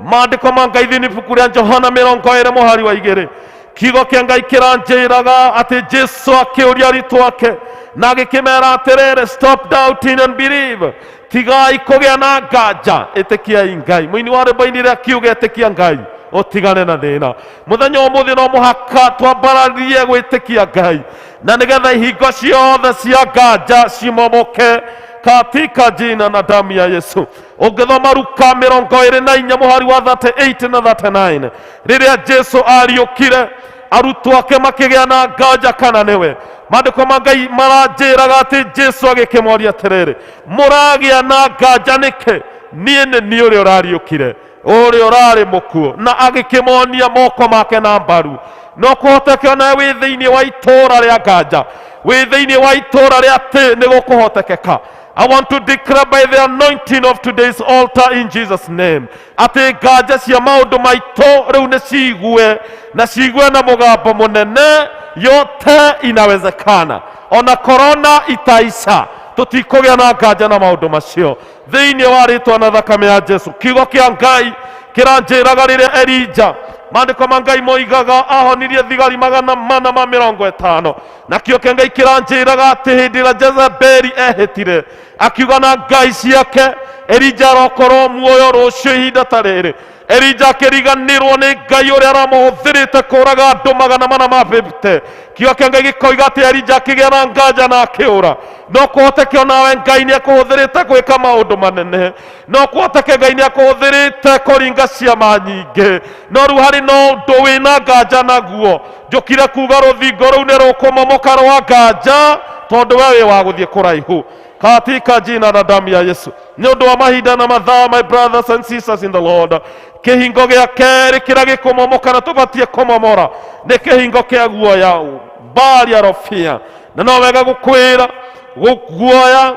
maandĩko ma Ngai thĩinĩ ibuku rĩa Johana 20 mũhari wa 2, kiugo kĩa Ngai kĩranjĩraga atĩ Jesu akĩũria arutwo ake na agĩkĩmera atĩrĩrĩ, "Stop doubting and believe." Tigai kũgĩa na nganja, ĩtĩkiai Ngai. Mũini wa rwĩmbo ainire akiuga, "Ĩtĩkia Ngai ũtigane na thĩna." Mũthenya wa ũmũthĩ no mũhaka twambararie gwĩtĩkia Ngai na nĩgetha ihingo ciothe cia nganja cimomoke katika jina na damu ya Yesu. Ũngĩthoma Ruka 24 mũhari wa 38 na 39, rĩrĩa Jesu ariũkire, arutwo ake makĩgĩa na nganja kana nĩwe. Maandĩko ma Ngai maranjĩraga atĩ Jesu agĩkĩmoria atĩrĩrĩ, "Mũragĩa na nganja nĩkĩ? Niĩ nĩ niĩ ũrĩa ũrariũkire, ũrĩa ũrarĩ mũkuũ." Na agĩkĩmonia moko make na mbaru. No kũhoteke onawe wĩ thĩinĩ wa itũũra rĩa nganja, wĩ thĩinĩ wa itũũra rĩa atĩ nĩ gũkũhotekeka. I want to declare by the anointing of today's altar in Jesus' name atĩ nganja cia maũndũ maitũ rĩu nĩ ciigue na ciigue na mũgambo mũnene, yote inawezekana. Ona korona itaisha, tũtikũgĩa na nganja na maũndũ macio thĩinĩ wa rĩtwa na thakame ya Jesu. Kiugo kĩa Ngai kĩranjĩraga rĩrĩa Elija, maandĩko ma Ngai moigaga, ahonirie thigari 450, na kĩo kĩa Ngai kĩranjĩraga atĩ hĩndĩ ĩrĩa Jezebeli ehĩtire akiuga na ngai ciake, Elija arokorwo muoyo rũciũ ihinda ta rĩrĩ, Elija akĩriganĩrwo nĩ Ngai ũrĩa aramũhũthĩrĩte kũraga andũ 450. Kiugo kĩa Ngai gĩkoiga atĩ Elija akĩgĩa na nganja na akĩũra. No kũhoteke onawe Ngai nĩ akũhũthĩrĩte gwĩka maũndũ manene, no kũhoteke Ngai nĩ akũhũthĩrĩte kũringa ciama nyingĩ, no rĩu harĩ na ũndũ wĩna nganja naguo. Njũkire kuga rũthingo rũu nĩ rũkũmomoka rwa nganja, tondũ we wĩ wa gũthiĩ kũraihu katika jina na damu ya Yesu. Nĩ ũndũ wa mahinda na mathaa, my brothers and sisters in the Lord, kĩhingo gĩa kerĩ kĩrĩa gĩkũmomoka na tũbatiĩ kũmomora nĩ kĩhingo kĩa guoya, barrier of fear. Na no wega gũkwĩra, guoya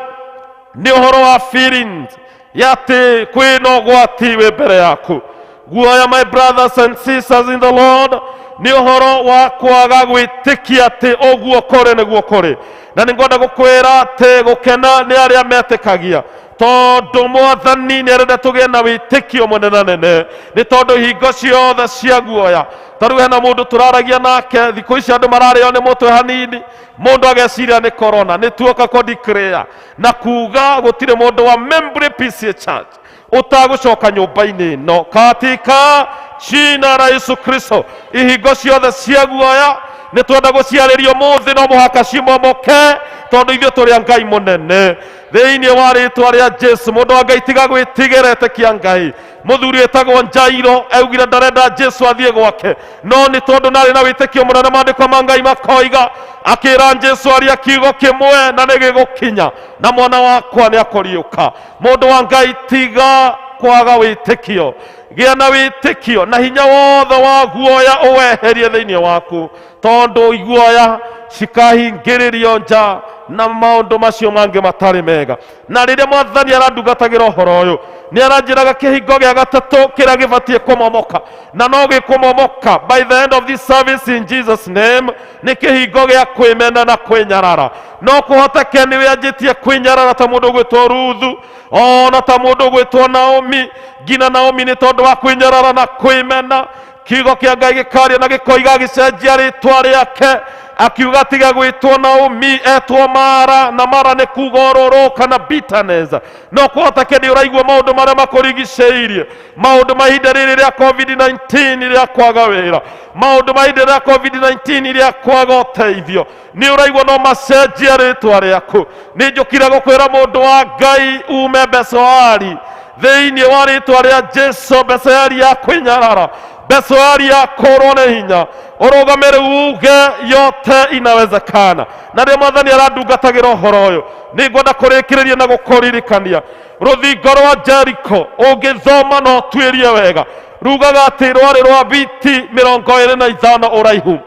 nĩ ũhoro wa feelings ya atĩ kwĩna ũgwati wĩ mbere yaku. Guoya, my brothers and sisters in the Lord, nĩ ũhoro wa kwaga gwĩtĩkia atĩ ũguo kũrĩ nĩguo kũrĩ. Na nĩ ngwenda gũkwĩra atĩ gũkena nĩ arĩa metĩkagia, tondũ Mwathani nĩ arenda tũgĩe na wĩtĩkio mũnenanene, nĩ tondũ hingo ciothe cia guoya. Ta rĩu hena mũndũ tũraragia nake, thikũ ici andũ mararĩo nĩ mũtwe hanini, mũndũ ageciria nĩ corona. Nĩ tuoka kũ declare na kuga gũtirĩ mũndũ wa Membley PCEA Church ũtagũcoka nyũmba-inĩ ĩno katika jina la Yesu Kristo. Ihingo ciothe cia guoya nĩ twenda gũciarĩrio mũthĩ, no mũhaka cimomoke, tondũ ithuĩ tũrĩ a Ngai mũnene thĩinĩ wa rĩtwa rĩa Jesu. Mũndũ wa Ngai, tiga gwĩtigĩra, ĩtĩkia Ngai. Mũthuri wĩtagwo Njairo augire ndarenda Jesu athiĩ gwake, no nĩ tondũ narĩ na wĩtĩkio mũnene, maandĩko ma Ngai makoiga akĩra Jesu, "Aria kiugo kĩmwe na nĩ gĩgũkinya na mwana wakwa nĩ akũriũka." Mũndũ wa Ngai, tiga kwaga wĩtĩkio, gĩa na wĩtĩkio na hinya wothe wa guoya ũweherie thĩinĩ waku, tondũ iguoya cikahingĩrĩrio nja na maũndũ macio mangĩ matarĩ mega. Na rĩrĩa Mwathani arandungatagĩra ũhoro ũyũ, nĩ aranjĩraga kĩhingo gĩa gatatũ kĩrĩa gĩbatiĩ kũmomoka na no gĩkũmomoka by the end of this service in Jesus' name, nĩ kĩhingo gĩa kwĩmena na kwĩnyarara. No kũhoteke nĩ wĩanjĩtie kwĩnyarara ta mũndũ ũgwĩtwo Ruthu, ona ta mũndũ ũgwĩtwo Naomi. Nginya Naomi, nĩ tondũ wa kwĩnyarara na kwĩmena, kiugo kĩa Ngai gĩkaria na gĩkoiga agĩcenjia rĩtwa rĩake, akiuga tiga gwĩtwo Naomi, etwo Mara, na Mara nĩ kuga ũrũrũ kana bitterness. No kũhoteke nĩ ũraigua maũndũ marĩa makũrigicĩirie, maũndũ ma ihinda rĩrĩ rĩa COVID-19 rĩa kwaga wĩra, maũndũ ma ihinda rĩa COVID-19 rĩa kwaga ũteithio, nĩ ũraigua no macenjie rĩtwa rĩaku. Nĩ njũkire gũkwĩra, mũndũ wa Ngai, ume Besoari thĩinĩ wa rĩtwa rĩa Jesu. Besoari ya kwĩnyarara, Besoari ya kũrwo nĩ hinya, ũrũgame rĩu uge yote inawezekana. Na rĩrĩa Mwathani arandungatagĩra ũhoro ũyũ, nĩ ngwenda kũrĩkĩrĩria na gũkũririkania rũthingo rwa Jeriko. Ũngĩthoma no tuĩrie wega, rugaga atĩ rwarĩ rwa biti 25 ũraihu,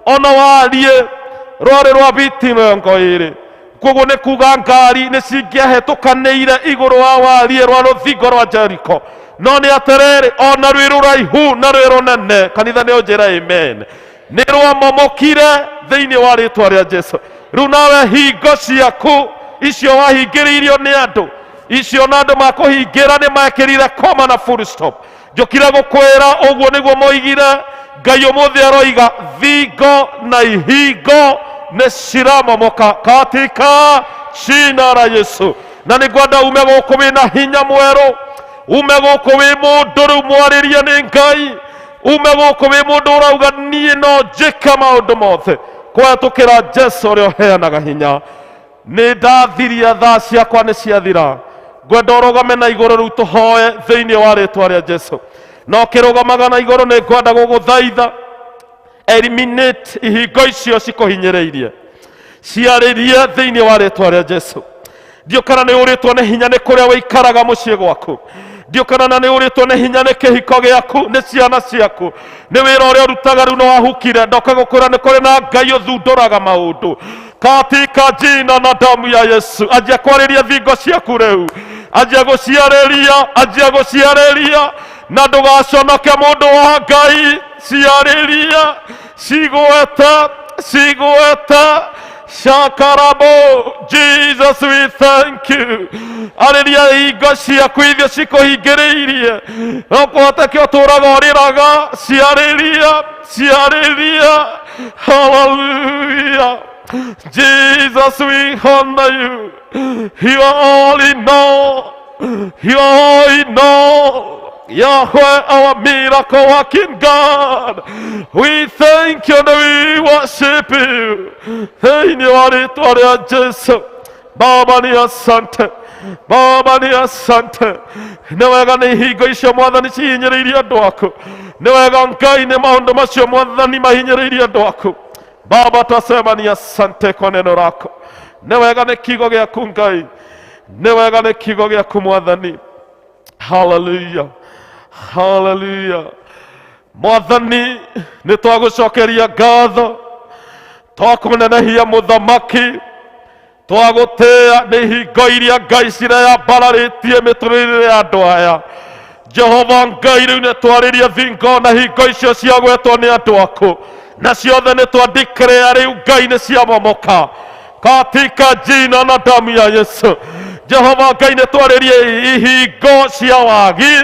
ona wariĩ rwarĩ rwa biti 20. Koguo nĩ kuga ngari nĩ cingĩahĩtũkanĩire igũrũ wa wariĩ rwa rũthingo rwa Jeriko. No nĩ atĩrĩrĩ, ona rwĩ rũraihu na rwĩ rũnene, kanitha nĩ ũnjĩra amen, nĩ rwamomokire thĩinĩ wa rĩtwa rĩa Jesu. Rĩu nawe hingo ciaku icio wahingĩrĩirio nĩ andũ icio na andũ makũhingĩra nĩ mekĩrire koma na full stop. Njũkire gũkwĩra ũguo nĩguo moigire. Ngai ũmũthĩ aroiga thingo na ihingo nĩ ciramomoka katika jina la Yesu. Na nĩ ngwenda ume gũkũ wĩna hinya mwerũ, ume gũkũ wĩ mũndũ rĩu mwarĩrie nĩ Ngai, ume gũkũ wĩ mũndũ ũrauga niĩ no njĩke maũndũ mothe kũhetũkĩra Jesu ũrĩa ũheanaga hinya. Nĩ ndathiria, thaa ciakwa nĩ ciathira. Ngwenda ũrũgame na igũrũ rĩu tũhoe thĩinĩ wa rĩtwa rĩa Jesu. Na ũkĩrũgamaga na igũrũ nĩ ngwenda gũgũthaitha eliminate ihingo icio cikũhinyĩrĩirie, ciarĩrie thĩinĩ wa rĩtwa rĩa Jesu. Ndiũkana nĩ ũrĩtwo nĩ hinya nĩ kũrĩa wĩikaraga mũciĩ gwaku, ndiũkana na nĩ ũrĩtwo nĩ hinya nĩ kĩhiko gĩaku, nĩ ciana ciaku, nĩ wĩra ũrĩa ũrutaga rĩu nĩ wahukire. Ndoka gũkwĩra nĩ kũrĩ na Ngai ũthundũraga maũndũ katika jina na damu ya Yesu. Anjia kwarĩria thingo ciaku rĩu, anjia gũciarĩria, anjia gũciarĩria, na ndũgaconoke mũndũ wa Ngai. Ciarĩria, cigweta, cigweta. Shakarabo, Jesus, we thank you. Arĩria hingo ciaku iria cikũhingĩrĩirie, no kũhoteke ũtũraga ũrĩraga. Ciarĩria, ciarĩria. Hallelujah. Jesus, we honor you. You are all in all. You are all in all. Yahweh, our miracle working God. We thank you and we worship you. Thĩinĩ wa rĩtwa rĩa Jesu. Baba ni asante. Baba ni asante. Nĩ wega nĩ ihingo icio Mwathani cihinyĩrĩirie andũ aku. Nĩ wega Ngai nĩ maũndũ macio Mwathani mahinyĩrĩirie andũ aku. Baba, twasema ni asante kwa neno lako. Nĩ wega nĩ kiugo gĩaku Ngai. Nĩ wega nĩ kiugo gĩaku Mwathani. Hallelujah. Hallelujah. Mwathani nĩ twagũcokeria ngatho, twakũnenehia mũthamaki, twagũtĩĩa nĩ ihingo iria Ngai cireyambararĩtie mĩtũrĩre ya andũ aya. Jehova Ngai, rĩu nĩ twarĩria thingo na hingo icio ciagwetwo nĩ andũ aku, na ciothe nĩ twandikĩrĩa rĩu Ngai nĩ ciamomoka katika jina na damu ya Yesu. Jehova Ngai, nĩ twarĩrie ihingo cia wagi,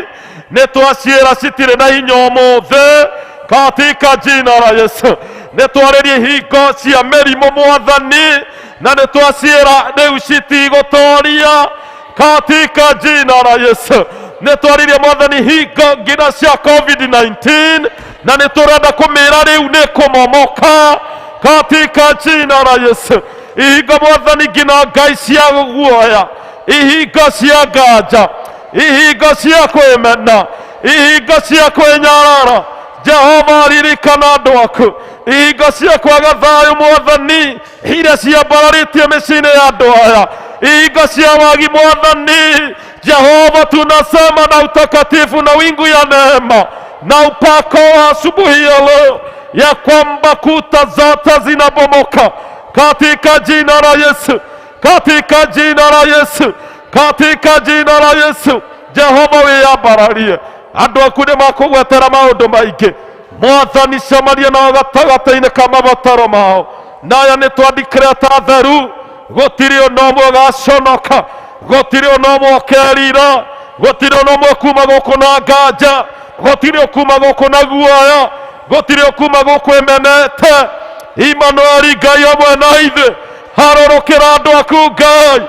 nĩ twaciĩra citirĩ na hinya ũmũthĩ katika jina la Yesu. Nĩ twarĩrie ihingo cia mĩrimũ Mwathani, na nĩ twaciĩra rĩu citigũtoria katika jina la Yesu. Nĩ twaririe Mwathani hingo nginya cia COVID-19, na nĩ tũrenda kũmĩra rĩu nĩ kũmomoka katika jina la Yesu. Ihingo Mwathani nginya Ngai cia guoya, ihingo cia nganja, ihingo cia kwĩmena, ihingo cia kwĩnyarara, Jehova ririkana andũ aku. Ihingo cia kwaga thayũ Mwathani iria ciambararĩtie mĩciĩ-inĩ ya andũ aya, ihingo cia wagi Mwathani Jehova, tunasema na utakatifu na wingu ya neema na upako wa asubuhi ya leo ya kwamba kuta zote zinabomoka katika jina la Yesu, katika jina la Yesu, katika jina la Yesu. Jehova wĩyambararie, andũ aku nĩ makũgwetera maũndũ maingĩ Mwathani, cemania nao gatagatĩ-inĩ ka mabataro mao. Naya nĩ twandikĩre ta theru, gũtirĩ ona ũmwe ũgaconoka, gũtirĩ ona ũmwe ũkerira, gũtirĩ ona ũmwe kuma gũkũ na nganja, gũtirĩ ũkuma gũkũ na guoya, gũtirĩ ũkuma gũkũ ĩmenete. Imanueli, Ngai hamwe na ithuĩ, harũrũkĩra andũ aku Ngai,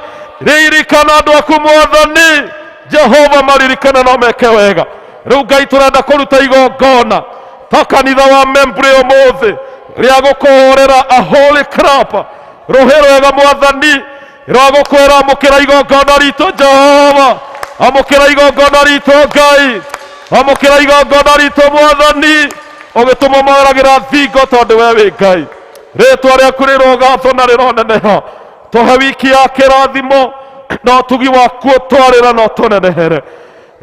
ririkana andũ aku Mwathani Jehova, maririkana no meke wega. Rĩu Ngai tũrenda kũruta igongona ta kanitha wa Membre ũmũthĩ rĩa gũkũhũrĩra a holy clap, rũhĩ rwega Mwathani rwa gũkwĩra amũkĩra igongona ritũ Jehova, amũkĩra igongona ritũ Ngai, amũkĩra igongona ritũ Mwathani, ũgĩtũmomoragĩra thingo tondũ we wĩ Ngai. Rĩtwa rĩaku rĩrogathwo na rĩroneneha. Tũhe wiki ya kĩrathimo na ũtugi waku ũtwarĩra na ũtũnenehere.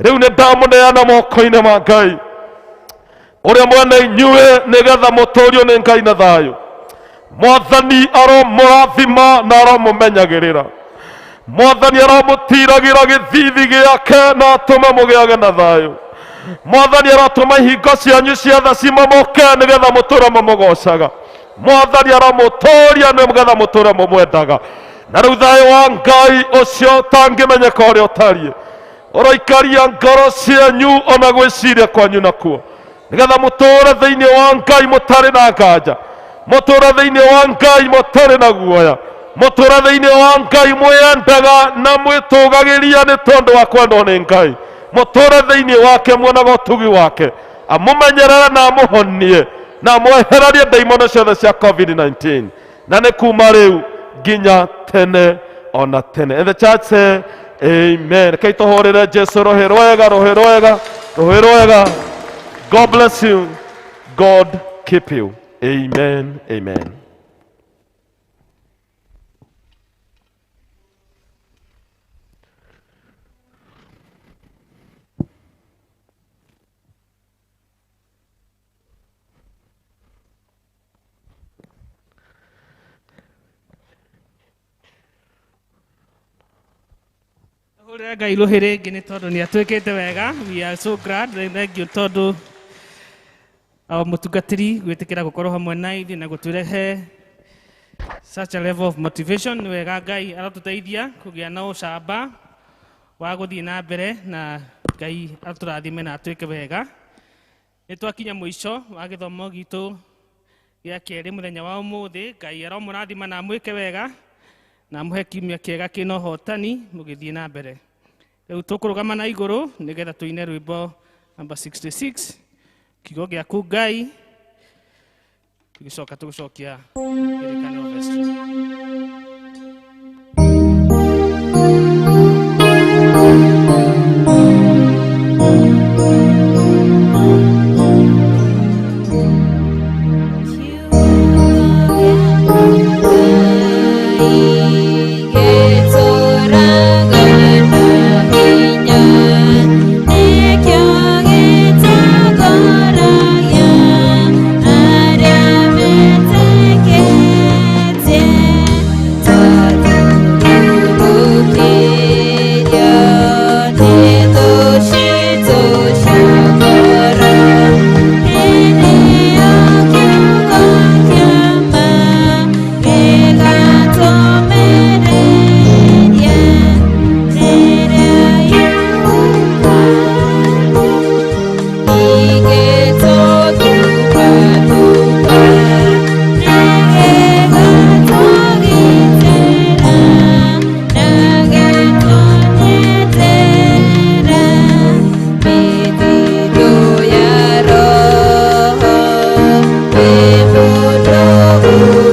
Rĩu nĩ ndamũneana moko-inĩ ma Ngai ũrĩa mwene inyuĩ, nĩgetha mũtũrio nĩ Ngai na thayũ. Mwathani aromũrathima na aromũmenyagĩrĩra. Mwathani aramũtiragĩra gĩthithi gĩake na atũme mũgĩage na thayũ. Mwathani aratũma ihingo cianyu cia tha cimamoke nĩgetha mũtũre mũmũgocaga. Mwathani aramũtũria nĩgetha mũtũre mũmwendaga. Na rĩu thayũ wa Ngai ũcio ũtangĩmenyeka ũrĩa ũtariĩ ũroikaria ngoro cianyu ona gwĩciria kwanyu nakuo, nĩgetha mũtũre thĩinĩ wa Ngai mũtarĩ na nganja, mũtũre thĩinĩ wa Ngai mũtarĩ na guoya, mũtũre thĩinĩ wa Ngai mwĩendaga na mwĩtũgagĩria nĩ tondũ wa kwendwo nĩ Ngai, mũtũre thĩinĩ wake muonaga ũtugi wake, amũmenyerere na amũhonie na amwehererie ndaimono ciothe cia COVID-19, na nĩ kuma rĩu nginya tene ona tene. And the church say amen. Rekei tũhũrĩre Jesu rũhĩ rwega, rũhĩ rwega, rũhĩ rwega. God bless you. God keep you. Amen. Amen. Hũrĩra Ngai rũhĩ rĩngĩ nĩ tondũ nĩ atwĩkĩte wega. We are so glad. Thank you tondũ o mũtungatĩri gwĩtĩkĩra gũkorwo hamwe na ithuĩ na gũtũrehe such a level of motivation. Nĩ wega Ngai arotũteithia kũgĩa na ũcamba wa gũthiĩ na mbere, na Ngai atũrathime na atwĩke wega. Nĩ twakinya mũico wa gĩthomo gitũ gĩa kerĩ mũthenya wa ũmũthĩ. Ngai aromũrathima na amwĩke wega na amũhe kiumia kĩega kĩna ũhotani mũgĩthiĩ na mbere. Rĩu tũkũrũgama na igũrũ nĩgetha tũine rwĩmbo number 66, kiugo gĩaku Ngai, tũgĩcoka tũgũcokia kĩrĩkanĩro vestry. Thank you.